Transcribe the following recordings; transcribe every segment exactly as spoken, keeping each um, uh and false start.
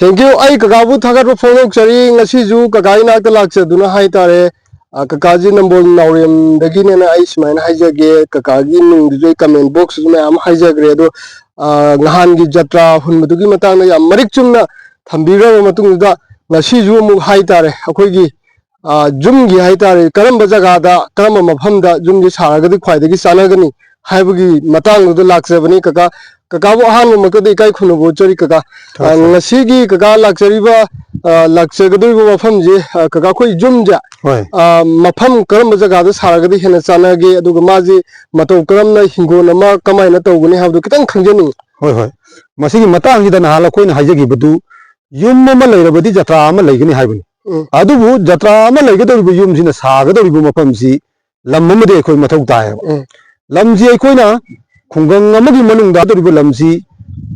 Thank you. ꯑꯩ ꯀꯀꯥꯕꯨ ꯊꯥꯒꯠꯄ ꯐꯣꯡꯗꯣꯛꯆꯔꯤ꯫ ꯉꯁꯤꯁꯨ ꯀꯀꯥ ꯏꯅꯥꯛꯇ ꯂꯥꯛꯆꯗꯨꯅ ꯍꯥꯏꯇꯥꯔꯦ꯫ ꯑ, ꯀꯀꯥꯁꯤ ꯅꯝꯕꯣꯜ ꯅꯥꯎꯔꯦꯝꯗꯒꯤꯅꯦꯅ ꯑꯩ ꯁꯨꯃꯥꯏꯅ ꯍꯥꯏꯖꯒꯦ꯫ ꯀꯀꯥꯒꯤ ꯃꯤꯡꯗꯨꯁꯨ ꯑꯩ comment box ꯁꯨ ꯃꯌꯥꯝ ꯍꯥꯏꯖꯈ꯭ꯔꯦ꯫ ꯑꯗꯣ, ꯑ, ꯅꯍꯥꯟꯒꯤ ꯖꯇ꯭ꯔꯥ ꯍꯨꯟꯕꯗꯨꯒꯤ ꯃꯇꯥꯡꯗ ꯌꯥꯝ ꯃꯔꯤꯛ ꯆꯨꯝꯅ ꯊꯝꯕꯤꯈ꯭ꯔꯕ ꯃꯇꯨꯡꯗꯨꯗ, ꯉꯁꯤꯁꯨ ꯑꯃꯨꯛ ꯍꯥꯏꯇꯥꯔꯦ, ꯑꯩꯈꯣꯏꯒꯤ, ꯑ, ꯌꯨꯝꯒꯤ ꯍꯥꯏꯇꯥꯔꯦ, ꯀꯔꯝꯕ ꯖꯒꯥꯗ, ꯀꯔꯝꯕ ꯃꯐꯝꯗ ꯌꯨꯝꯁꯤ ꯁꯥꯔꯒꯗꯤ ꯈ꯭ꯋꯥꯏꯗꯒꯤ ꯆꯥꯟꯅꯒꯅꯤ ꯍꯥꯏꯕꯒꯤ ꯃꯇꯥꯡꯗꯨꯗ ꯂꯥꯛꯆꯕꯅꯤ ꯀꯀꯥ꯫ ꯀꯀꯥꯕꯨ ꯑꯍꯥꯟꯕꯃꯛꯇꯗ ꯏꯀꯥꯏ ꯈꯨꯝꯅꯕ ꯎꯠꯆꯔꯤ ꯀꯀꯥ꯫ ꯑ, ꯍꯣꯏ, ꯍꯣꯏ꯫ ꯉꯁꯤꯒꯤ ꯀꯀꯥ ꯂꯥꯛꯆꯔꯤꯕ, ꯑ, ꯂꯥꯛꯆꯒꯗꯧꯔꯤꯕ ꯃꯐꯝꯁꯦ, ꯑ, ꯀꯀꯥ, ꯑꯩꯈꯣꯏ ꯌꯨꯝꯁꯦ, ꯍꯣꯏ꯫ ꯑ, ꯃꯐꯝ ꯀꯔꯝꯕ ꯖꯒꯥꯗ ꯁꯥꯔꯒꯗꯤ ꯍꯦꯟꯅ ꯆꯥꯟꯅꯒꯦ? ꯑꯗꯨꯒ ꯃꯥꯁꯤ ꯃꯇꯧ ꯀꯔꯝꯅ, ꯍꯤꯡꯒꯣꯜ ꯑꯃ ꯀꯃꯥꯏꯅ ꯇꯧꯒꯅꯤ ꯍꯥꯏꯕꯗꯨ ꯈꯤꯇꯪ ꯈꯪꯖꯅꯤꯡꯉꯤ꯫ ꯍꯣꯏ, ꯍꯣꯏ꯫ ꯃꯁꯤꯒꯤ ꯃꯇꯥꯡꯁꯤꯗ ꯅꯍꯥꯟ ꯑꯩꯈꯣꯏꯅ ꯍꯥꯏꯖꯈꯤꯕꯗꯨ, ꯌꯨꯝ ꯑꯃ ꯂꯩꯔꯕꯗꯤ ꯖꯇ꯭ꯔꯥ ꯑꯃ ꯂꯩꯒꯅꯤ ꯍꯥꯏꯕꯅꯤ꯫ ꯎꯝ꯫ ꯑꯗꯨꯕꯨ ꯖꯇ꯭ꯔꯥ ꯑꯃ ꯂꯩꯒꯗꯧꯔꯤꯕ ꯌꯨꯝꯁꯤꯅ ꯁꯥꯒꯗꯧꯔꯤꯕ ꯃꯐꯝꯁꯤ ꯂꯝ ꯑꯃꯗꯤ ꯑꯩꯈꯣꯏ ꯃꯊꯧ ꯇꯥꯏꯌꯦꯕ꯫ ꯎꯝ꯫ ꯂꯝꯁꯤ ꯑꯩꯈꯣꯏꯅ ꯈꯨꯡꯒꯪ ꯑꯃꯒꯤ ꯃꯅꯨꯡꯗ ꯇꯧꯔꯤꯕ ꯂꯝꯁꯤ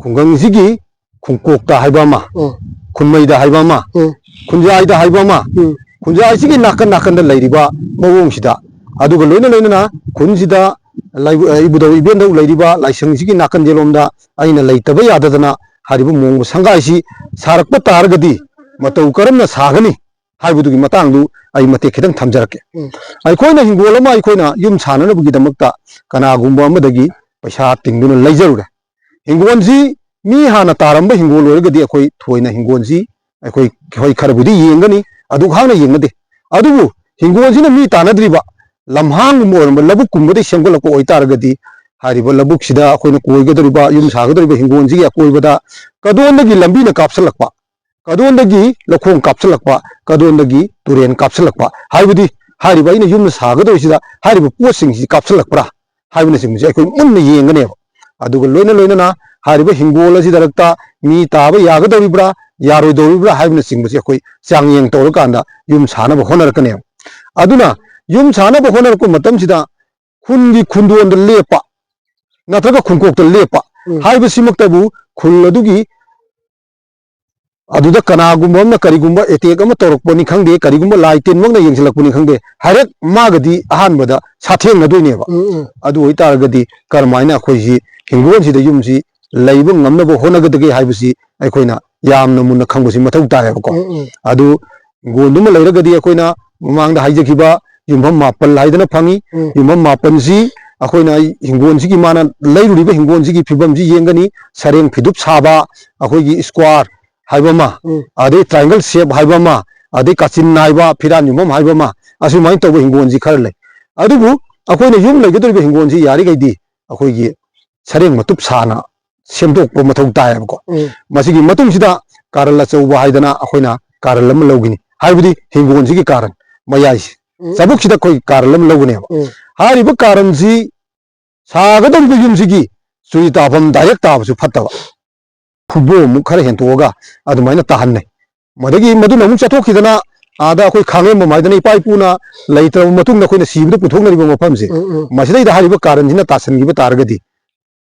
ꯈꯨꯡꯒꯪꯁꯤꯒꯤ ꯈꯨꯡꯀꯣꯛꯇ ꯍꯥꯏꯕ ꯑꯃ, ꯎꯝ꯫ ꯈꯨꯟꯃꯩꯗ ꯍꯥꯏꯕ ꯑꯃ, ꯎꯝ꯫ ꯈꯨꯟꯖꯥꯏꯗ ꯍꯥꯏꯕ ꯑꯃ, ꯎꯝ꯫ ꯈꯨꯟꯖꯥꯏꯁꯤꯒꯤ ꯅꯥꯀꯟ ꯅꯥꯀꯟꯗ ꯂꯩꯔꯤꯕ ꯃꯑꯣꯡꯁꯤꯗ, ꯑꯗꯨꯒ ꯂꯣꯏꯅ ꯂꯣꯏꯅꯅ ꯈꯨꯟꯁꯤꯗ ꯂꯩꯕ-, ꯑ, ꯏꯕꯨꯙꯧ ꯏꯕꯦꯟꯗꯧ ꯂꯩꯔꯤꯕ ꯂꯥꯏꯁꯪꯁꯤꯒꯤ ꯅꯥꯀꯟ ꯌꯦꯠꯂꯣꯝꯗ ꯑꯩꯅ ꯂꯩꯇꯕ ꯌꯥꯗꯗꯅ ꯍꯥꯏꯔꯤꯕ ꯃꯑꯣꯡ ꯁꯪꯒꯥꯏꯁꯤ ꯁꯥꯔꯛꯄ ꯇꯥꯔꯒꯗꯤ ꯃꯇꯧ ꯀꯔꯝꯅ ꯁꯥꯒꯅꯤ ꯍꯥꯏꯕꯗꯨꯒꯤ ꯃꯇꯥꯡꯗꯨ ꯑꯩ ꯃꯇꯦꯛ ꯈꯤꯇꯪ ꯊꯝꯖꯔꯛꯀꯦ꯫ ꯎꯝ꯫ ꯑꯩꯈꯣꯏꯅ ꯍꯤꯡꯒꯣꯜ ꯑꯃ ꯑꯩꯈꯣꯏꯅ ꯌꯨꯝ ꯁꯥꯅꯅꯕꯒꯤꯗꯃꯛꯇ ꯀꯅꯥꯒꯨꯝꯕ ꯑꯃꯗꯒꯤ ꯄꯩꯁꯥ ꯇꯤꯡꯗꯨꯅ ꯂꯩꯖꯔꯨꯔꯦ꯫ ꯍꯤꯡꯒꯣꯜꯁꯤ ꯃꯤ ꯍꯥꯟꯅ ꯇꯥꯔꯝꯕ ꯍꯤꯡꯒꯣꯜ ꯑꯣꯏꯔꯒꯗꯤ ꯑꯩꯈꯣꯏ ꯊꯣꯏꯅ ꯍꯤꯡꯒꯣꯜꯁꯤ ꯑꯩꯈꯣꯏ, ꯍꯣꯏ, ꯈꯔꯕꯨꯗꯤ ꯌꯦꯡꯒꯅꯤ, ꯑꯗꯨꯛ ꯍꯥꯛꯅ ꯌꯦꯡꯅꯗꯦ꯫ ꯑꯗꯨꯕꯨ ꯍꯤꯡꯒꯣꯜꯁꯤꯅ ꯃꯤ ꯇꯥꯅꯗ꯭ꯔꯤꯕ ꯂꯝꯍꯥꯡꯒꯨꯝꯕ ꯑꯣꯏꯔꯝꯕ ꯂꯧꯕꯨꯛꯀꯨꯝꯕꯗꯒꯤ ꯁꯦꯝꯒꯠꯂꯛꯄ ꯑꯣꯏꯇꯥꯔꯒꯗꯤ ꯍꯥꯏꯔꯤꯕ ꯂꯧꯕꯨꯛꯁꯤꯗ ꯑꯩꯈꯣꯏꯅ ꯀꯣꯏꯒꯗꯧꯔꯤꯕ, ꯌꯨꯝ ꯁꯥꯒꯗꯧꯔꯤꯕ ꯍꯤꯡꯒꯣꯜꯁꯤꯒꯤ ꯑꯀꯣꯏꯕꯗ ꯀꯗꯣꯟꯗꯒꯤ ꯂꯝꯕꯤꯅ ꯀꯥꯞꯁꯤꯜꯂꯛꯄ, ꯀꯗꯣꯟꯗꯒꯤ ꯂꯧꯈꯣꯡ ꯀꯥꯞꯁꯤꯜꯂꯛꯄ, ꯀꯗꯣꯟꯗꯒꯤ ꯇꯨꯔꯦꯟ ꯀꯥꯞꯁꯤꯜꯂꯛꯄ, ꯍꯥꯏꯕꯗꯤ ꯍꯥꯏꯔꯤꯕ ꯑꯩꯅ ꯌꯨꯝ ꯁꯥꯒꯗꯧꯔꯤꯁꯤꯗ ꯍꯥꯏꯔꯤꯕ ꯄꯣꯠꯁꯤꯡꯁꯤ ꯀꯥꯞꯁꯤꯜꯂꯛꯄ꯭ꯔꯥ ꯍꯥꯏꯕꯅꯆꯤꯡꯕꯁꯦ ꯑꯩꯈꯣꯏ ꯃꯨꯟꯅ ꯌꯦꯡꯒꯅꯦꯕ꯫ ꯑꯗꯨꯒ ꯂꯣꯏꯅ ꯂꯣꯏꯅꯅ ꯍꯥꯏꯔꯤꯕ ꯍꯤꯡꯒꯣꯜ ꯑꯁꯤꯗ ꯃꯤ ꯇꯥꯕ ꯌꯥꯒꯗꯧꯔꯤꯕ꯭ꯔꯥ, ꯌꯥꯔꯣꯏꯗꯧꯔꯤꯕ꯭ꯔꯥ ꯍꯥꯏꯕꯅꯆꯤꯡꯕꯁꯦ ꯑꯩꯈꯣꯏ ꯆꯥꯡꯌꯦꯡ ꯇꯧꯔꯀꯥꯟꯗ ꯌꯨꯝ ꯁꯥꯅꯕ ꯍꯣꯠꯅꯔꯛꯀꯅꯦꯕ꯫ ꯑꯗꯨꯅ ꯌꯨꯝ ꯁꯥꯅꯕ ꯍꯣꯠꯅꯔꯛꯄ ꯃꯇꯝꯁꯤꯗ ꯈꯨꯟꯒꯤ ꯈꯨꯟꯗꯣꯟꯗ ꯂꯦꯞꯄ ꯅꯠꯇ꯭ꯔꯒ ꯈꯨꯟꯀꯣꯛꯇ ꯂꯦꯞꯄ ꯎꯝ꯫ ꯍꯥꯏꯕꯁꯤꯃꯛꯇꯕꯨ ꯈꯨꯜ ꯑꯗꯨꯒꯤ ꯑꯗꯨꯗ ꯀꯅꯥꯒꯨꯝꯕ ꯑꯃꯅ ꯀꯔꯤꯒꯨꯝꯕ attack ꯑꯃ ꯇꯧꯔꯛꯄꯅꯤ ꯈꯪꯗꯦ, ꯀꯔꯤꯒꯨꯝꯕ ꯂꯥꯏ ꯇꯤꯟꯃꯛꯅ ꯌꯦꯡꯁꯤꯜꯂꯛꯄꯅꯤ ꯈꯪꯗꯦ, ꯍꯥꯏꯔꯦꯛ ꯃꯥꯒꯗꯤ ꯑꯍꯥꯟꯕꯗ ꯁꯥꯊꯦꯡꯅꯗꯣꯏꯅꯦꯕ꯫ ꯎꯝ, ꯎꯝ꯫ ꯑꯗꯨ ꯑꯣꯏꯇꯥꯔꯒꯗꯤ ꯀꯔꯝꯍꯥꯏꯅ ꯑꯩꯈꯣꯏꯁꯤ ꯍꯤꯡꯒꯣꯜꯁꯤꯗ ꯌꯨꯝꯁꯤ ꯂꯩꯕ ꯉꯝꯅꯕ ꯍꯣꯠꯅꯒꯗꯒꯦ ꯍꯥꯏꯕꯁꯤ ꯑꯩꯈꯣꯏꯅ ꯌꯥꯝꯅ ꯃꯨꯟꯅ ꯈꯪꯕꯁꯤ ꯃꯊꯧ ꯇꯥꯏꯌꯦꯕꯀꯣ꯫ ꯎꯝ, ꯎꯝ꯫ ꯑꯗꯨ ꯍꯤꯡꯒꯣꯜꯗꯨꯃ ꯂꯩꯔꯒꯗꯤ ꯑꯩꯈꯣꯏꯅ ꯃꯃꯥꯡꯗ ꯍꯥꯏꯖꯈꯤꯕ ꯌꯨꯝꯐꯝ ꯃꯥꯄꯜ ꯍꯥꯏꯗꯅ ꯐꯪꯉꯤ꯫ ꯎꯝ꯫ ꯌꯨꯝꯐꯝ ꯃꯥꯄꯜꯁꯤ ꯑꯩꯈꯣꯏꯅ ꯍꯤꯡꯒꯣꯜꯁꯤꯒꯤ, ꯃꯥꯅ ꯂꯩꯔꯨꯔꯤꯕ ꯍꯤꯡꯒꯣꯜꯁꯤꯒꯤ ꯐꯤꯕꯝꯁꯤ ꯌꯦꯡꯒꯅꯤ, ꯁꯔꯦꯡ ꯐꯤꯗꯨꯞ ꯁꯥꯕ, ꯑꯩꯈꯣꯏꯒꯤ square ꯍꯥꯏꯕ ꯑꯃ, ꯎꯝ꯫ ꯑꯗꯩ triangle shape ꯍꯥꯏꯕ ꯑꯃ, ꯑꯗꯩ ꯀꯥꯆꯤꯟ ꯅꯥꯏꯕ, ꯐꯤꯔꯥꯟ ꯌꯨꯝꯐꯝ ꯍꯥꯏꯕ ꯑꯃ, ꯑꯁꯨꯃꯥꯏꯅ ꯇꯧꯕ ꯍꯤꯡꯒꯣꯜꯁꯤ ꯈꯔ ꯂꯩ꯫ ꯑꯗꯨꯕꯨ ꯑꯩꯈꯣꯏꯅ ꯌꯨꯝ ꯂꯩꯒꯗꯧꯔꯤꯕ ꯍꯤꯡꯒꯣꯜꯁꯤ ꯌꯥꯔꯤꯈꯩꯗꯤ ꯑꯩꯈꯣꯏꯒꯤ ꯁꯔꯦꯡ ꯃꯇꯨꯞ ꯁꯥꯅ ꯁꯦꯝꯗꯣꯛꯄ ꯃꯊꯧ ꯇꯥꯏꯌꯦꯕꯀꯣ꯫ ꯎꯝ꯫ ꯃꯁꯤꯒꯤ ꯃꯇꯨꯡꯁꯤꯗ ꯀꯥꯔꯟ ꯑꯆꯧꯕ ꯍꯥꯏꯗꯅ ꯑꯩꯈꯣꯏꯅ ꯀꯥꯔꯟ ꯑꯃ ꯂꯧꯒꯅꯤ, ꯍꯥꯏꯕꯗꯤ ꯍꯤꯡꯒꯣꯜꯁꯤꯒꯤ ꯀꯥꯔꯟ ꯃꯌꯥꯏꯁꯦ, ꯎꯝ꯫ ꯆꯕꯨꯛꯁꯤꯗ ꯑꯩꯈꯣꯏ ꯀꯥꯔꯟ ꯑꯃ ꯂꯧꯒꯅꯦꯕ꯫ ꯎꯝ꯫ ꯍꯥꯏꯔꯤꯕ ꯀꯥꯔꯟꯁꯤ ꯁꯥꯒꯗꯧꯔꯤꯕ ꯌꯨꯝꯁꯤꯒꯤ ꯆꯨꯔꯤ ꯇꯥꯐꯝ direct ꯇꯥꯕꯁꯨ ꯐꯠꯇꯕ, ꯈꯨꯕꯣꯝꯃꯨꯛ ꯈꯔ ꯍꯦꯟꯇꯣꯛꯑꯒ ꯑꯗꯨꯃꯥꯏꯅ ꯇꯥꯍꯟꯅꯩ꯫ ꯃꯗꯒꯤ ꯃꯗꯨꯅ ꯑꯃꯨꯛ ꯆꯠꯊꯣꯛꯈꯤꯗꯅ ꯑꯥꯗ ꯑꯩꯈꯣꯏ ꯈꯥꯡꯉꯦꯝꯕꯝ ꯍꯥꯏꯗꯅ ꯏꯄꯥ ꯏꯄꯨꯅ ꯂꯩꯇ꯭ꯔꯕ ꯃꯇꯨꯡꯗ ꯑꯩꯈꯣꯏꯅ ꯁꯤꯕꯗ ꯄꯨꯊꯣꯛꯅꯔꯤꯕ ꯃꯐꯝꯁꯦ, ꯎꯝ, ꯎꯝ꯫ ꯃꯁꯤꯗꯩꯗ ꯍꯥꯏꯔꯤꯕ ꯀꯥꯔꯟꯁꯤꯅ ꯇꯥꯁꯟꯈꯤꯕ ꯇꯥꯔꯒꯗꯤ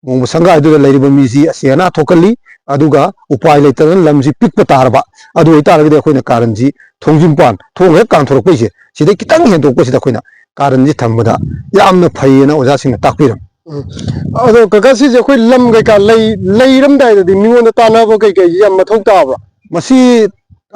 ꯃꯣꯡꯕ ꯁꯪꯒꯥꯏꯗꯨꯗ ꯂꯩꯔꯤꯕ ꯃꯤꯁꯤ ꯑꯁꯤ ꯑꯅꯥ ꯊꯣꯛꯀꯜꯂꯤ꯫ ꯑꯗꯨꯒ ꯎꯄꯥꯏ ꯂꯩꯇꯗꯅ ꯂꯝꯁꯤ ꯄꯤꯛꯄ ꯇꯥꯔꯕ, ꯑꯗꯨ ꯑꯣꯏꯇꯥꯔꯒꯗꯤ ꯑꯩꯈꯣꯏꯅ ꯀꯥꯔꯟꯁꯤ ꯊꯣꯡꯖꯤꯟꯄꯥꯟ, ꯊꯣꯡ ꯍꯦꯛ ꯀꯥꯟꯊꯣꯔꯛꯄꯩꯁꯦ, ꯁꯤꯗꯩ ꯈꯤꯇꯪ ꯍꯦꯟꯗꯣꯛꯄꯁꯤꯗ ꯑꯩꯈꯣꯏꯅ ꯀꯥꯔꯟꯁꯤ ꯊꯝꯕꯗ ꯌꯥꯝꯅ ꯐꯩꯌꯦꯅ ꯑꯣꯖꯥꯁꯤꯡꯅ ꯇꯥꯛꯄꯤꯔꯝꯃꯤ꯫ ꯎꯝ꯫ ꯑꯗꯣ ꯀꯀꯥ, ꯁꯤꯁꯦ ꯑꯩꯈꯣꯏ ꯂꯝ ꯀꯩꯀꯥ ꯂꯩ-, ꯂꯩꯔꯝꯗꯥꯏꯗꯗꯤ ꯃꯤꯉꯣꯟꯗ ꯇꯥꯟꯅꯕ ꯀꯩꯀꯩ ꯌꯥꯝ ꯃꯊꯧ ꯇꯥꯕ꯭ꯔꯥ? ꯃꯁꯤ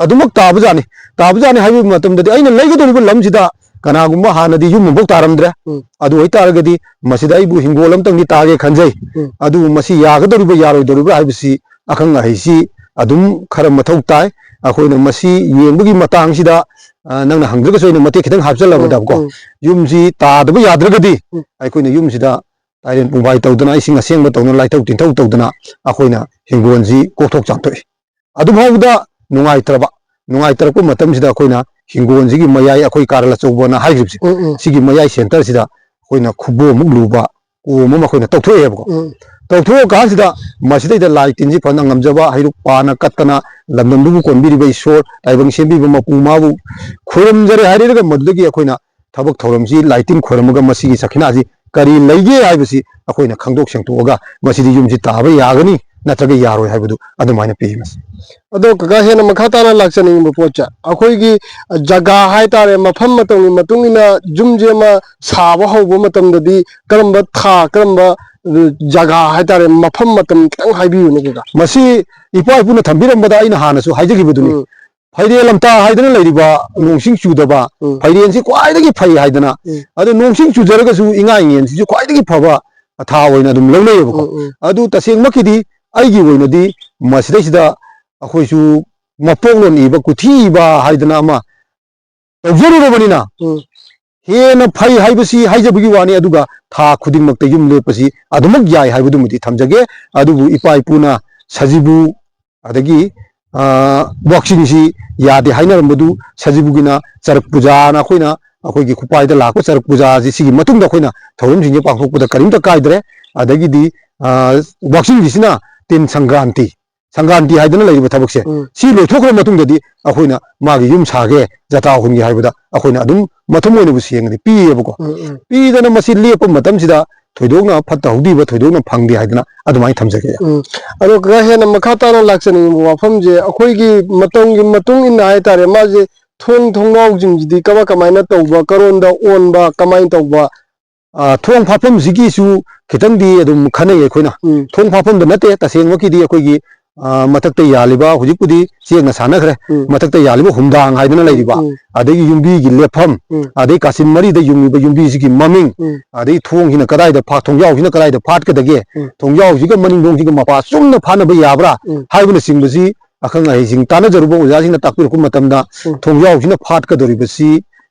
ꯑꯗꯨꯃꯛ ꯇꯥꯕꯖꯥꯠꯅꯤ꯫ ꯇꯥꯕꯖꯥꯠꯅꯤ ꯍꯥꯏꯕꯒꯤ ꯃꯇꯝꯗꯗꯤ ꯑꯩꯅ ꯂꯩꯒꯗꯧꯔꯤꯕ ꯂꯝꯁꯤꯗ ꯀꯅꯥꯒꯨꯝꯕ ꯍꯥꯟꯅꯗꯤ ꯌꯨꯝ ꯑꯃꯐꯥꯎ ꯇꯥꯔꯝꯗ꯭ꯔꯦ꯫ ꯎꯝ꯫ ꯑꯗꯨ ꯑꯣꯏꯇꯥꯔꯒꯗꯤ ꯃꯁꯤꯗ ꯑꯩꯕꯨ ꯍꯤꯡꯒꯣꯜ ꯑꯃꯇꯪꯗꯤ ꯇꯥꯒꯦ ꯈꯟꯖꯩ꯫ ꯎꯝ꯫ ꯑꯗꯨꯕꯨ ꯃꯁꯤ ꯌꯥꯒꯗꯧꯔꯤꯕ꯭ꯔꯥ ꯌꯥꯔꯣꯏꯗꯧꯔꯤꯕ꯭ꯔꯥ ꯍꯥꯏꯕꯁꯤ ꯑꯈꯪ ꯑꯍꯩꯁꯤ ꯑꯗꯨꯝ ꯈꯔ ꯃꯊꯧ ꯇꯥꯏ꯫ ꯑꯩꯈꯣꯏꯅ ꯃꯁꯤ ꯌꯦꯡꯕꯒꯤ ꯃꯇꯥꯡꯁꯤꯗ, ꯑ, ꯅꯪꯅ ꯍꯪꯗ꯭ꯔꯒꯁꯨ ꯑꯩꯅ ꯃꯇꯦꯛ ꯈꯤꯇꯪ ꯍꯥꯞꯆꯜꯂꯕꯗꯀꯣ, ꯎꯝ, ꯎꯝ꯫ ꯌꯨꯝꯁꯤ ꯇꯥꯗꯕ ꯌꯥꯗ꯭ꯔꯒꯗꯤ ꯎꯝ꯫ ꯑꯩꯈꯣꯏꯅ ꯌꯨꯝꯁꯤꯗ ꯇꯥꯏꯔꯦꯟ ꯄꯨꯡꯕꯥꯏ ꯇꯧꯗꯅ, ꯏꯁꯤꯡ ꯑꯁꯦꯡꯕ ꯇꯧꯗꯅ, ꯂꯥꯏꯊꯧ ꯇꯤꯟꯊꯧ ꯇꯧꯗꯅ ꯑꯩꯈꯣꯏꯅ ꯍꯤꯡꯒꯣꯜꯁꯤ ꯀꯣꯛꯊꯣꯛ ꯆꯥꯝꯊꯣꯛꯏ꯫ ꯑꯗꯨꯐꯥꯎꯗ ꯅꯨꯡꯉꯥꯏꯇ꯭ꯔꯕ, ꯅꯨꯡꯉꯥꯏꯇꯔꯛꯄ ꯃꯇꯝꯁꯤꯗ ꯑꯩꯈꯣꯏꯅ ꯍꯤꯡꯒꯣꯜꯁꯤꯒꯤ ꯃꯌꯥꯏ, ꯑꯩꯈꯣꯏ ꯀꯥꯔꯟ ꯑꯆꯧꯕꯅ ꯍꯥꯏꯈꯤꯕꯁꯦ, ꯎꯝ, ꯎꯝ꯫ ꯁꯤꯒꯤ ꯃꯌꯥꯏ centreꯁꯤꯗ ꯑꯩꯈꯣꯏꯅ ꯈꯨꯕꯣꯝꯃꯨꯛ ꯂꯨꯕ ꯀꯣꯝ ꯑꯃ ꯑꯩꯈꯣꯏꯅ ꯇꯧꯊꯣꯛꯑꯦꯕꯀꯣ꯫ ꯎꯝ꯫ ꯇꯧꯊꯣꯛꯑꯀꯥꯟꯁꯤꯗ ꯃꯁꯤꯗꯩꯗ ꯂꯥꯏ ꯇꯤꯟꯁꯤ ꯐꯅ ꯉꯝꯖꯕ, ꯍꯩꯔꯨꯛ ꯄꯥꯅ ꯀꯠꯇꯅ ꯂꯝꯗꯝꯗꯨꯕꯨ ꯀꯣꯟꯕꯤꯔꯤꯕ ꯏꯁꯣꯔ, ꯇꯥꯏꯕꯪ ꯁꯦꯝꯕꯤꯕ ꯃꯄꯨ ꯃꯥꯕꯨ ꯈꯨꯔꯨꯝꯖꯔꯦ ꯍꯥꯏꯔꯒ ꯃꯗꯨꯗꯒꯤ ꯑꯩꯈꯣꯏꯅ ꯊꯕꯛ ꯊꯧꯔꯝꯁꯤ ꯂꯥꯏ ꯇꯤꯟ ꯈꯣꯏꯔꯝꯃꯒ ꯃꯁꯤꯒꯤ ꯁꯈꯤꯅꯥꯁꯤ ꯀꯔꯤ ꯂꯩꯒꯦ ꯍꯥꯏꯕꯁꯤ ꯑꯩꯈꯣꯏꯅ ꯈꯪꯗꯣꯛ ꯁꯦꯡꯗꯣꯛꯑꯒ ꯃꯁꯤꯗꯤ ꯌꯨꯝꯁꯤ ꯇꯥꯕ ꯌꯥꯒꯅꯤ ꯅꯠꯇ꯭ꯔꯒ ꯌꯥꯔꯣꯏ ꯍꯥꯏꯕꯗꯨ ꯑꯗꯨꯃꯥꯏꯅ ꯄꯤ ꯃꯁꯤ꯫ ꯑꯗꯣ ꯀꯀꯥ, ꯍꯦꯟꯅ ꯃꯈꯥ ꯇꯥꯅ ꯂꯥꯛꯆꯅꯤꯡꯕ ꯄꯣꯠꯁꯦ, ꯑꯩꯈꯣꯏꯒꯤ ꯖꯒꯥ ꯍꯥꯏꯇꯥꯔꯦ, ꯃꯐꯝ ꯃꯇꯝꯒꯤ ꯃꯇꯨꯡ ꯏꯟꯅ ꯌꯨꯝꯁꯦ ꯑꯃ ꯁꯥꯕ ꯍꯧꯕ ꯃꯇꯝꯗꯗꯤ ꯀꯔꯝꯕ ꯊꯥ, ꯀꯔꯝꯕ ꯑꯗꯨ ꯖꯒꯥ ꯍꯥꯏꯇꯥꯔꯦ, ꯃꯐꯝ ꯃꯇꯝ ꯈꯤꯇꯪ ꯍꯥꯏꯕꯤꯌꯨꯅꯦ ꯀꯀꯥ꯫ ꯃꯁꯤ ꯏꯄꯥ ꯏꯄꯨꯅ ꯊꯝꯕꯤꯔꯝꯕꯗ ꯑꯩꯅ ꯍꯥꯟꯅꯁꯨ ꯍꯥꯏꯖꯈꯤꯕꯗꯨꯅꯤ꯫ ꯎꯝ, ꯐꯩꯔꯦꯟ ꯂꯝꯇꯥ ꯍꯥꯏꯗꯅ ꯂꯩꯔꯤꯕ ꯅꯣꯡꯁꯤꯡ ꯆꯨꯗꯕ, ꯎꯝ꯫ ꯐꯩꯔꯦꯟꯁꯤ ꯈ꯭ꯋꯥꯏꯗꯒꯤ ꯐꯩ ꯍꯥꯏꯗꯅ, ꯎꯝ꯫ ꯑꯗꯣ ꯅꯣꯡꯁꯤꯡ ꯆꯨꯖꯔꯒꯁꯨ ꯏꯉꯥ ꯏꯉꯦꯟꯁꯤꯁꯨ ꯈ꯭ꯋꯥꯏꯗꯒꯤ ꯐꯕ ꯊꯥ ꯑꯣꯏꯅ ꯑꯗꯨꯝ ꯂꯧꯅꯩꯌꯦꯕꯀꯣ꯫ ꯎꯝ, ꯎꯝ꯫ ꯑꯗꯨ ꯇꯁꯦꯡꯃꯛꯀꯤꯗꯤ ꯑꯩꯒꯤ ꯑꯣꯏꯅꯗꯤ ꯃꯁꯤꯗꯩꯁꯤꯗ ꯑꯩꯈꯣꯏꯁꯨ ꯃꯄꯣꯛꯂꯣꯟ ꯏꯕ, ꯀꯨꯊꯤ ꯏꯕ ꯍꯥꯏꯗꯅ ꯑꯃ ꯇꯧꯖꯔꯨꯔꯕꯅꯤꯅ, ꯎꯝ꯫ ꯍꯦꯟꯅ ꯐꯩ ꯍꯥꯏꯕꯁꯤ ꯍꯥꯏꯖꯕꯒꯤ ꯋꯥꯅꯤ, ꯑꯗꯨꯒ ꯊꯥ ꯈꯨꯗꯤꯡꯃꯛꯇ ꯌꯨꯝ ꯂꯦꯞꯄꯁꯤ ꯑꯗꯨꯃꯛ ꯌꯥꯏ ꯍꯥꯏꯕꯗꯨꯃꯗꯤ ꯊꯝꯖꯒꯦ꯫ ꯑꯗꯨꯕꯨ ꯏꯄꯥ ꯏꯄꯨꯅ ꯁꯖꯤꯕꯨ, ꯑꯗꯒꯤ, ꯑ, ꯋꯥꯛꯆꯤꯡꯁꯤ ꯌꯥꯗꯦ ꯍꯥꯏꯅꯔꯝꯕꯗꯨ, ꯁꯖꯤꯕꯨꯒꯤꯅ ꯆꯔꯛ ꯄꯨꯖꯥꯅ ꯑꯩꯈꯣꯏꯅ, ꯑꯩꯈꯣꯏꯒꯤ ꯈꯨꯄꯥꯏꯗ ꯂꯥꯛꯄ ꯆꯔꯛ ꯄꯨꯖꯥꯁꯤ, ꯁꯤꯒꯤ ꯃꯇꯨꯡꯗ ꯑꯩꯈꯣꯏꯅ ꯊꯧꯔꯝꯁꯤꯡꯁꯦ ꯄꯥꯡꯊꯣꯛꯄꯗ ꯀꯔꯤꯝꯇ ꯀꯥꯏꯗ꯭ꯔꯦ꯫ ꯑꯗꯒꯤꯗꯤ, ꯑ, ꯋꯥꯛꯆꯤꯡꯒꯤꯁꯤꯅ ꯇꯤꯟ ꯁꯪꯀ꯭ꯔꯥꯟꯇꯤ, ꯁꯪꯀ꯭ꯔꯥꯟꯇꯤ ꯍꯥꯏꯗꯅ ꯂꯩꯔꯤꯕ ꯊꯕꯛꯁꯦ, ꯎꯝ꯫ ꯁꯤ ꯂꯣꯏꯊꯣꯛꯈ꯭ꯔ ꯃꯇꯨꯡꯗꯗꯤ ꯑꯩꯈꯣꯏꯅ ꯃꯥꯒꯤ ꯌꯨꯝ ꯁꯥꯒꯦ, ꯖꯇ꯭ꯔꯥ ꯍꯨꯟꯒꯦ ꯍꯥꯏꯕꯗ ꯑꯩꯈꯣꯏꯅ ꯑꯗꯨꯝ ꯃꯊꯨꯝ ꯑꯣꯏꯅꯕꯨ ꯁꯦꯡꯉꯗꯤ ꯄꯤꯌꯦꯕꯀꯣ꯫ ꯎꯝ, ꯎꯝ꯫ ꯄꯤꯗꯅ ꯃꯁꯤ ꯂꯦꯞꯄ ꯃꯇꯝꯁꯤꯗ ꯊꯣꯏꯗꯣꯛꯅ ꯐꯠꯇ ꯍꯧꯗꯤꯕ ꯊꯣꯏꯗꯣꯛꯅ ꯐꯪꯗꯦ ꯍꯥꯏꯗꯅ ꯑꯗꯨꯃꯥꯏꯅ ꯊꯝꯖꯒꯦ꯫ ꯎꯝ꯫ ꯑꯗꯣ ꯀꯀꯥ, ꯍꯦꯟꯅ ꯃꯈꯥ ꯇꯥꯅ ꯂꯥꯛꯆꯅꯤꯡꯕ ꯋꯥꯐꯝꯁꯦ, ꯑꯩꯈꯣꯏꯒꯤ ꯃꯇꯝꯒꯤ ꯃꯇꯨꯡ ꯏꯟꯅ ꯍꯥꯏꯇꯥꯔꯦ, ꯃꯥꯁꯦ ꯊꯣꯡ ꯊꯣꯡꯅꯥꯎꯁꯤꯡꯁꯤꯗꯤ ꯀꯃꯥꯏ ꯀꯃꯥꯏꯅ ꯇꯧꯕ, ꯀꯔꯣꯟꯗ ꯑꯣꯟꯕ, ꯀꯃꯥꯏꯅ ꯇꯧꯕ? ꯑ, ꯊꯣꯡ ꯐꯥꯐꯝꯁꯤꯒꯤꯁꯨ ꯈꯤꯇꯪꯗꯤ ꯑꯗꯨꯝ ꯈꯟꯅꯩ ꯑꯩꯈꯣꯏꯅ꯫ ꯎꯝ꯫ ꯊꯣꯡ ꯐꯥꯐꯝꯗ ꯅꯠꯇꯦ, ꯇꯁꯦꯡꯃꯛꯀꯤꯗꯤ ꯑꯩꯈꯣꯏꯒꯤ, ꯑ, ꯃꯊꯛꯇ ꯌꯥꯜꯂꯤꯕ, ꯍꯧꯖꯤꯛꯄꯨꯗꯤ ꯆꯦꯛꯅ ꯁꯥꯟꯅꯈ꯭ꯔꯦ, ꯎꯝ꯫ ꯃꯊꯛꯇ ꯌꯥꯜꯂꯤꯕ ꯍꯨꯝꯗꯥꯡ ꯍꯥꯏꯗꯅ ꯂꯩꯔꯤꯕ, ꯎꯝ꯫ ꯑꯗꯒꯤ ꯌꯨꯝꯕꯤꯒꯤ ꯂꯦꯞꯐꯝ, ꯎꯝ꯫ ꯑꯗꯩ ꯀꯥꯆꯤꯟ ꯃꯔꯤꯗ ꯌꯨꯡꯉꯤꯕ ꯌꯨꯝꯕꯤꯁꯤꯒꯤ ꯃꯃꯤꯡ, ꯎꯝ꯫ ꯑꯗꯩ ꯊꯣꯡꯁꯤꯅ ꯀꯗꯥꯏꯗ ꯐꯥ-, ꯊꯣꯡꯖꯥꯎꯁꯤꯅ ꯀꯗꯥꯏꯗ ꯐꯥꯠꯀꯗꯒꯦ, ꯎꯝ꯫ ꯊꯣꯡꯖꯥꯎꯁꯤꯒ ꯃꯅꯤꯡꯊꯣꯡꯁꯤꯒ ꯃꯄꯥ ꯆꯨꯝꯅ ꯐꯥꯅꯕ ꯌꯥꯕ꯭ꯔꯥ ꯎꯝ꯫ ꯍꯥꯏꯕꯅꯆꯤꯡꯕꯁꯤ ꯑꯈꯪ ꯑꯍꯩꯁꯤꯡ ꯇꯥꯟꯅꯖꯔꯨꯕ ꯑꯣꯖꯥꯁꯤꯡꯅ ꯇꯥꯛꯄꯤꯔꯛꯄ ꯃꯇꯝꯗ, ꯎꯝ꯫ ꯊꯣꯡꯖꯥꯎꯁꯤꯅ ꯐꯥꯠꯀꯗꯧꯔꯤꯕꯁꯤ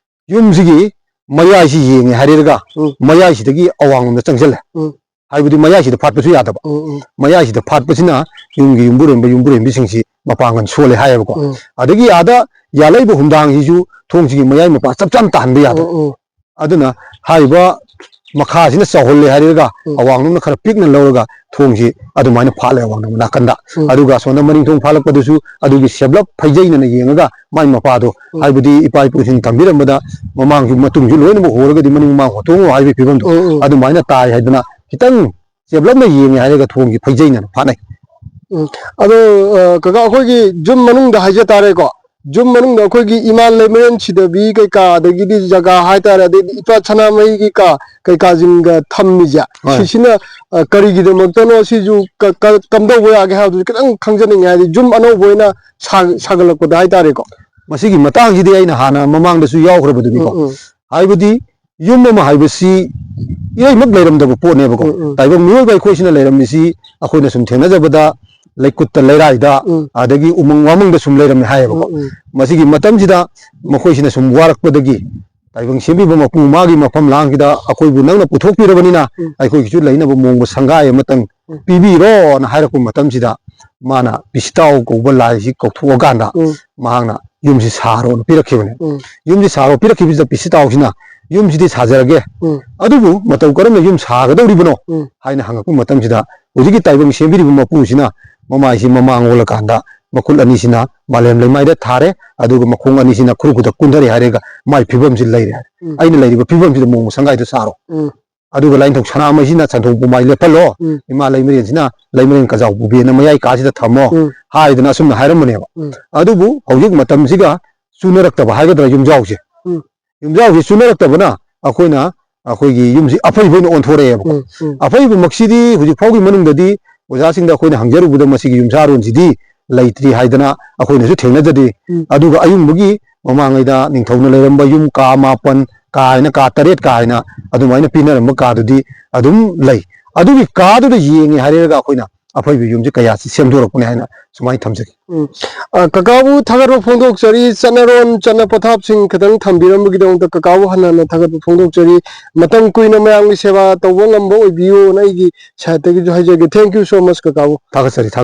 ꯌꯨꯝꯁꯤꯒꯤ ꯃꯌꯥꯏꯁꯤ ꯌꯦꯡꯉꯦ ꯍꯥꯏꯔꯦꯔꯒ, ꯎꯝ꯫ ꯃꯌꯥꯏꯁꯤꯗꯒꯤ ꯑꯋꯥꯡꯂꯣꯝꯗ ꯆꯪꯁꯤꯜꯂꯦ꯫ ꯎꯝ꯫ ꯍꯥꯏꯕꯗꯤ ꯃꯌꯥꯏꯁꯤꯗ ꯐꯥꯠꯄꯁꯨ ꯌꯥꯗꯕ꯫ ꯎꯝ, ꯎꯝ꯫ ꯃꯌꯥꯏꯁꯤꯗ ꯐꯥꯠꯄꯁꯤꯅ ꯌꯨꯝꯒꯤ ꯌꯨꯝꯕꯨꯔꯦꯝꯕ ꯌꯨꯝꯕꯨꯔꯦꯝꯕꯤꯁꯤꯡꯁꯤ ꯃꯄꯥꯡꯒꯜ ꯁꯣꯜꯂꯦ ꯍꯥꯏꯌꯦꯕꯀꯣ꯫ ꯎꯝ꯫ ꯑꯗꯒꯤ ꯑꯥꯗ ꯌꯥꯜꯂꯛꯏꯕ ꯍꯨꯝꯗꯥꯡꯁꯤꯁꯨ ꯊꯣꯡꯁꯤꯒꯤ ꯃꯌꯥꯏ ꯃꯄꯥ ꯆꯞ ꯆꯥꯅ ꯇꯥꯍꯟꯕ ꯌꯥꯗꯕ꯫ ꯎꯝ, ꯎꯝ꯫ ꯑꯗꯨꯅ ꯍꯥꯏꯔꯤꯕ ꯃꯈꯥꯁꯤꯅ ꯆꯥꯎꯍꯜꯂꯦ ꯍꯥꯏꯔꯒ, ꯎꯝ꯫ ꯑꯋꯥꯡꯂꯣꯝꯅ ꯈꯔ ꯄꯤꯛꯅ ꯂꯧꯔꯒ ꯊꯣꯡꯁꯤ ꯑꯗꯨꯃꯥꯏꯅ ꯐꯥꯠꯂꯦ ꯑꯋꯥꯡꯂꯣꯝ ꯅꯥꯀꯟꯗ꯫ ꯎꯝ꯫ ꯑꯗꯨꯒ ꯑꯁꯣꯝꯗ ꯃꯅꯤꯡꯊꯣꯡ ꯐꯥꯠꯂꯛꯄꯗꯨꯁꯨ ꯑꯗꯨꯒꯤ ꯁꯦꯞꯂꯞ ꯐꯩꯖꯩꯅꯅ ꯌꯦꯡꯉꯒ ꯃꯥꯏ ꯃꯄꯥꯗꯣ, ꯎꯝ꯫ ꯍꯥꯏꯕꯗꯤ ꯏꯄꯥ ꯏꯄꯨꯁꯤꯡ ꯊꯝꯕꯤꯔꯝꯕꯗ ꯃꯃꯥꯡꯁꯨ ꯃꯇꯨꯡꯁꯨ ꯂꯣꯏꯅꯃꯛ ꯍꯣꯔꯒꯗꯤ ꯃꯅꯤꯡ ꯃꯃꯥꯡ ꯍꯣꯠꯇꯣꯛꯑꯣ ꯍꯥꯏꯕꯒꯤ ꯐꯤꯕꯝꯗꯣ ꯎꯝ, ꯎꯝ꯫ ꯑꯗꯨꯃꯥꯏꯅ ꯇꯥꯏ ꯍꯥꯏꯗꯅ ꯈꯤꯇꯪ ꯆꯦꯞꯂꯞꯅ ꯌꯦꯡꯉꯦ ꯍꯥꯏꯔꯒ ꯊꯣꯡꯁꯤ ꯐꯩꯖꯩꯅꯅ ꯐꯥꯠꯅꯩ꯫ ꯎꯝ꯫ ꯑꯗꯣ, ꯑ, ꯀꯀꯥ, ꯑꯩꯈꯣꯏꯒꯤ ꯌꯨꯝ ꯃꯅꯨꯡꯗ ꯍꯥꯏꯖ ꯇꯥꯔꯦꯀꯣ, ꯌꯨꯝ ꯃꯅꯨꯡꯗ ꯑꯩꯈꯣꯏꯒꯤ ꯏꯃꯥ ꯂꯩꯃꯔꯦꯟ ꯁꯤꯗꯕꯤ ꯀꯩꯀꯥ, ꯑꯗꯒꯤꯗꯤ ꯖꯒꯥ ꯍꯥꯏꯇꯥꯔꯦ, ꯑꯗꯩꯗꯤ ꯏꯄꯥ ꯁꯅꯥꯃꯍꯤꯒꯤ ꯀꯥ ꯀꯩꯀꯥꯁꯤꯡꯒ ꯊꯝꯃꯤꯁꯦ, ꯍꯣꯏ꯫ ꯁꯤꯁꯤꯅ, ꯑ, ꯀꯔꯤꯒꯤꯗꯃꯛꯇꯅꯣ, ꯁꯤꯁꯨ ꯀ-, ꯀ-, ꯀꯝꯗꯧꯕ ꯌꯥꯒꯦ ꯍꯥꯏꯕꯗꯨꯁꯨ ꯈꯤꯇꯪ ꯈꯪꯖꯅꯤꯡꯉꯦ, ꯍꯥꯏꯗꯤ ꯌꯨꯝ ꯑꯅꯧꯕ ꯑꯣꯏꯅ ꯁꯥ-, ꯁꯥꯒꯠꯂꯛꯄꯗ ꯍꯥꯏꯇꯥꯔꯦꯀꯣ꯫ ꯃꯁꯤꯒꯤ ꯃꯇꯥꯡꯁꯤꯗꯤ ꯑꯩꯅ ꯍꯥꯟꯅ ꯃꯃꯥꯡꯗꯁꯨ ꯌꯥꯎꯈ꯭ꯔꯕꯗꯨꯅꯤꯀꯣ꯫ ꯎꯝ, ꯎꯝ꯫ ꯍꯥꯏꯕꯗꯤ ꯌꯨꯝ ꯑꯃ ꯍꯥꯏꯕꯁꯤ ꯏꯔꯩꯃꯛ ꯂꯩꯔꯝꯗꯕ ꯄꯣꯠꯅꯦꯕꯀꯣ꯫ ꯎꯝ, ꯎꯝ꯫ ꯇꯥꯏꯕꯪ ꯃꯤꯑꯣꯏꯕ ꯑꯩꯈꯣꯏꯁꯤꯅ ꯂꯩꯔꯝꯃꯤꯁꯤ ꯑꯩꯈꯣꯏꯅ ꯁꯨꯝ ꯊꯦꯡꯅꯖꯕꯗ ꯂꯩꯀꯨꯠꯇ ꯂꯩꯔꯥꯏꯗ, ꯎꯝ꯫ ꯑꯗꯒꯤ ꯎꯃꯪ ꯋꯥꯃꯪꯗ ꯁꯨꯝ ꯂꯩꯔꯝꯃꯦ ꯍꯥꯏꯌꯦꯕꯀꯣ꯫ ꯎꯝ, ꯎꯝ꯫ ꯃꯁꯤꯒꯤ ꯃꯇꯝꯁꯤꯗ ꯃꯈꯣꯏꯁꯤꯅ ꯁꯨꯝ ꯋꯥꯔꯛꯄꯗꯒꯤ ꯇꯥꯏꯕꯪ ꯁꯦꯝꯕꯤꯕ ꯃꯄꯨ ꯃꯥꯒꯤ ꯃꯐꯝ ꯂꯥꯡꯁꯤꯗ ꯑꯩꯈꯣꯏꯕꯨ ꯅꯪꯅ ꯄꯨꯊꯣꯛꯄꯤꯔꯕꯅꯤꯅ ꯎꯝ꯫ ꯑꯩꯈꯣꯏꯒꯤꯁꯨ ꯂꯩꯅꯕ ꯃꯑꯣꯡꯗ ꯁꯪꯒꯥꯏ ꯑꯃꯇꯪ ꯎꯝ꯫ ꯄꯤꯕꯤꯔꯣꯅ ꯍꯥꯏꯔꯛꯄ ꯃꯇꯝꯁꯤꯗ ꯃꯥꯅ ꯄꯤꯁꯤꯇꯥꯎ ꯀꯧꯕ ꯂꯥꯏꯁꯤ ꯀꯧꯊꯣꯛꯑꯀꯥꯟꯗ ꯎꯝ꯫ ꯃꯍꯥꯛꯅ ꯌꯨꯝꯁꯤ ꯁꯥꯔꯣꯅ ꯄꯤꯔꯛꯈꯤꯕꯅꯦ꯫ ꯎꯝ꯫ ꯌꯨꯝꯁꯤ ꯁꯥꯔꯣ ꯄꯤꯔꯛꯈꯤꯕꯁꯤꯗ ꯄꯤꯁꯤꯇꯥꯎꯁꯤꯅ ꯌꯨꯝꯁꯤꯗꯤ ꯁꯥꯖꯔꯒꯦ, ꯎꯝ꯫ ꯑꯗꯨꯕꯨ ꯃꯇꯧ ꯀꯔꯝꯅ ꯌꯨꯝ ꯁꯥꯒꯗꯧꯔꯤꯕꯅꯣ ꯎꯝ꯫ ꯍꯥꯏꯅ ꯍꯪꯉꯛꯄ ꯃꯇꯝꯁꯤꯗ ꯍꯧꯖꯤꯛꯀꯤ ꯇꯥꯏꯕꯪ ꯁꯦꯝꯕꯤꯔꯤꯕ ꯃꯄꯨꯁꯤꯅ ꯃꯃꯥꯏꯁꯤ ꯃꯃꯥꯡ ꯑꯣꯜꯂꯀꯥꯟꯗ ꯃꯈꯨꯠ ꯑꯅꯤꯁꯤꯅ ꯃꯥꯂꯦꯝ ꯂꯩꯃꯥꯏꯗ ꯊꯥꯔꯦ, ꯑꯗꯨꯒ ꯃꯈꯣꯡ ꯑꯅꯤꯁꯤꯅ ꯈꯨꯔꯨ ꯈꯨꯗ ꯀꯨꯟꯊꯔꯦ ꯍꯥꯏꯔꯒ ꯃꯥꯏ ꯐꯤꯕꯝꯁꯤ ꯂꯩꯔꯦ ꯍꯥꯏꯔꯦ꯫ ꯎꯝ꯫ ꯑꯩꯅ ꯂꯩꯔꯤꯕ ꯐꯤꯕꯝꯁꯤꯗ ꯃꯑꯣꯡ ꯁꯪꯒꯥꯏꯗ ꯁꯥꯔꯣ꯫ ꯎꯝ꯫ ꯑꯗꯨꯒ ꯂꯥꯏꯅꯤꯡꯊꯧ ꯁꯅꯥꯃꯍꯤꯁꯤꯅ ꯁꯟꯗꯣꯡ ꯄꯨꯃꯥꯏ ꯂꯦꯞꯍꯜꯂꯣ, ꯎꯝ꯫ ꯏꯃꯥ ꯂꯩꯃꯔꯦꯟꯁꯤꯅ ꯂꯩꯃꯔꯦꯟ ꯀꯖꯥꯎ ꯄꯨꯕꯤꯅ ꯃꯌꯥꯏ ꯀꯥꯁꯤꯗ ꯊꯝꯃꯣ ꯎꯝ꯫ ꯍꯥꯏꯗꯅ ꯑꯁꯨꯝꯅ ꯍꯥꯏꯔꯝꯕꯅꯦꯕ꯫ ꯎꯝ꯫ ꯑꯗꯨꯕꯨ ꯍꯧꯖꯤꯛ ꯃꯇꯝꯁꯤꯒ ꯆꯨꯅꯔꯛꯇꯕ ꯍꯥꯏꯒꯗ꯭ꯔꯥ, ꯌꯨꯝꯖꯥꯎꯁꯦ, ꯎꯝ꯫ ꯌꯨꯝꯖꯥꯎꯁꯤ ꯆꯨꯅꯔꯛꯇꯕꯅ ꯑꯩꯈꯣꯏꯅ ꯑꯩꯈꯣꯏꯒꯤ ꯌꯨꯝꯁꯤ ꯑꯐꯩꯕ ꯑꯣꯏꯅ ꯑꯣꯟꯊꯣꯔꯛꯑꯦꯕꯀꯣ꯫ ꯎꯝ, ꯎꯝ꯫ ꯑꯐꯩꯕ ꯃꯛꯁꯤꯗꯤ ꯍꯧꯖꯤꯛ ꯐꯥꯎꯒꯤ ꯃꯅꯨꯡꯗꯗꯤ ꯑꯣꯖꯥꯁꯤꯡꯗ ꯑꯩꯈꯣꯏꯅ ꯍꯪꯖꯔꯨꯕꯗ ꯃꯁꯤꯒꯤ ꯌꯨꯝꯁꯥꯔꯣꯟꯁꯤꯗꯤ ꯂꯩꯇ꯭ꯔꯤ ꯍꯥꯏꯗꯅ ꯑꯩꯈꯣꯏꯅꯁꯨ ꯊꯦꯡꯅꯖꯗꯦ꯫ ꯎꯝ꯫ ꯑꯗꯨꯒ ꯑꯌꯨꯡꯕꯒꯤ ꯃꯃꯥꯡꯉꯩꯗ ꯅꯤꯡꯊꯧꯅ ꯂꯩꯔꯝꯕ ꯌꯨꯝ ꯀꯥ ꯃꯥꯄꯟ ꯀꯥ ꯍꯥꯏꯅ, ꯀꯥ ꯇꯔꯦꯠ ꯀꯥ ꯍꯥꯏꯅ ꯑꯗꯨꯃꯥꯏꯅ ꯄꯤꯅꯔꯝꯕ ꯀꯥꯗꯨꯗꯤ ꯑꯗꯨꯝ ꯂꯩ꯫ ꯑꯗꯨꯒꯤ ꯀꯥꯗꯨꯗ ꯌꯦꯡꯉꯦ ꯍꯥꯏꯔꯒ ꯑꯩꯈꯣꯏꯅ ꯑꯐꯩꯕ ꯌꯨꯝꯁꯦ ꯀꯌꯥꯁꯤ ꯁꯦꯝꯗꯣꯔꯛꯄꯅꯦ ꯍꯥꯏꯅ ꯁꯨꯃꯥꯏꯅ ꯊꯝꯖꯒꯦ꯫ ꯎꯝ꯫ ꯑ, ꯀꯀꯥꯕꯨ ꯊꯥꯒꯠꯄ ꯐꯣꯡꯗꯣꯛꯆꯔꯤ꯫ ꯆꯠꯅꯔꯣꯟ, ꯆꯠꯅ ꯄꯊꯥꯞꯁꯤꯡ ꯈꯤꯇꯪ ꯊꯝꯕꯤꯔꯝꯕꯒꯤꯗꯃꯛꯇ ꯀꯀꯥꯕꯨ ꯍꯟꯅ ꯍꯟꯅ ꯊꯥꯒꯠꯄ ꯐꯣꯡꯗꯣꯛꯆꯔꯤ꯫ ꯃꯇꯝ ꯀꯨꯏꯅ ꯃꯌꯥꯝꯒꯤ ꯁꯦꯕꯥ ꯇꯧꯕ ꯉꯝꯕ ꯑꯣꯏꯕꯤꯌꯨꯅ ꯑꯩꯒꯤ ꯁꯥꯏꯠꯇꯒꯤꯁꯨ ꯍꯥꯏꯖꯒꯦ꯫ Thank you so much, ꯀꯀꯥꯕꯨ꯫ ꯊꯥꯒꯠꯆꯔꯤ, ꯊꯥꯒꯠ-